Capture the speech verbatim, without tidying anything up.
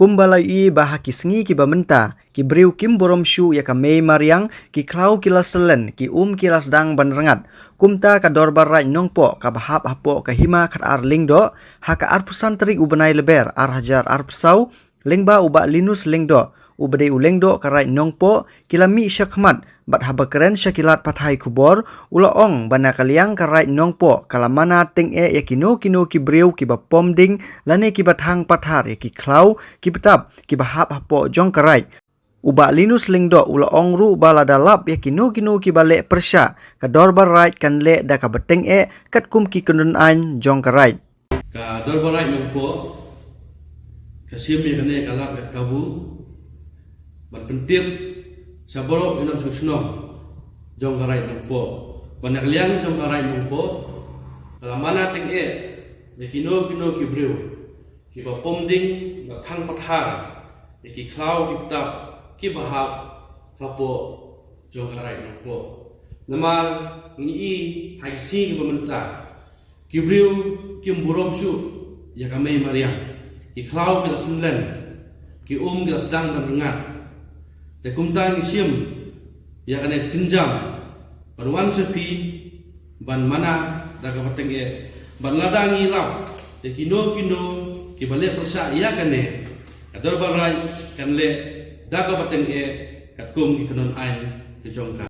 Kumba la ïohi ba ha ki sngi kiba mynta, ki briew kim burom shuh ïa ka mei mariang, ki khlaw ki la syllen, ki um ki la sdang ban rngat. Kumta ka Dorbar Raid Nongpoh kaba hap hapoh ka Hima Khatar Lyngdoh, ha ka arphew san tarik u bnai Lber, ar hajar arphew saw, lyngba u Bah Linus Lyngdoh, uba dei u Lyngdoh ka Raid Nongpoh, ki la mih shakhmat, bad haba kren sha ki lad pathai khubor, u la ong ba na ka liang ka Raid Nongpoh, ka la mana tyngeh ïa kino kino ki briew kiba pom ding, lane kiba thang pathar ïa ki khlaw, ki btap, kiba hap hapoh jong ka Raid. U Bah Linus Lyngdoh u la ong ruh ba lada lap ïa kino kino kiba leh pyrshah, ka Dorbar Raid kan leh da kaba tyngeh, katkum ki kyndon aiñ jong ka Raid. Ka Dorbar Raid Nongpoh, ka shim ïa kane ka lad ka kabu, ban pyntip, sha baroh ki nongshong shnong, jong ka Raid Nongpoh. Ba na ka liang jong ka Raid Nongpoh, ka la mana tyngeh, ïa kino kino ki briew, kiba pom ding, ba thang pathar, ïa ki khlaw ki btap, kiba hap, hapoh, jong ka Raid Nongpoh. Namar, ngi i, ha ki sngi kiba mynta, ki briew kim burom shuh ïa ka mei mariang. Ki khlaw ki la syllen, ki um ki la sdang ban rngat. Te kumta ngi shim ïa kane ka sienjam ban wan sha phi ban mana da kaba tyngeh. Ban lada ngi lap ïa kino kino kiba leh pyrshah ïa kane, ka Dorbar Raid kan leh da kaba tyngeh katkum ki kyndon aiñ ki jong ka.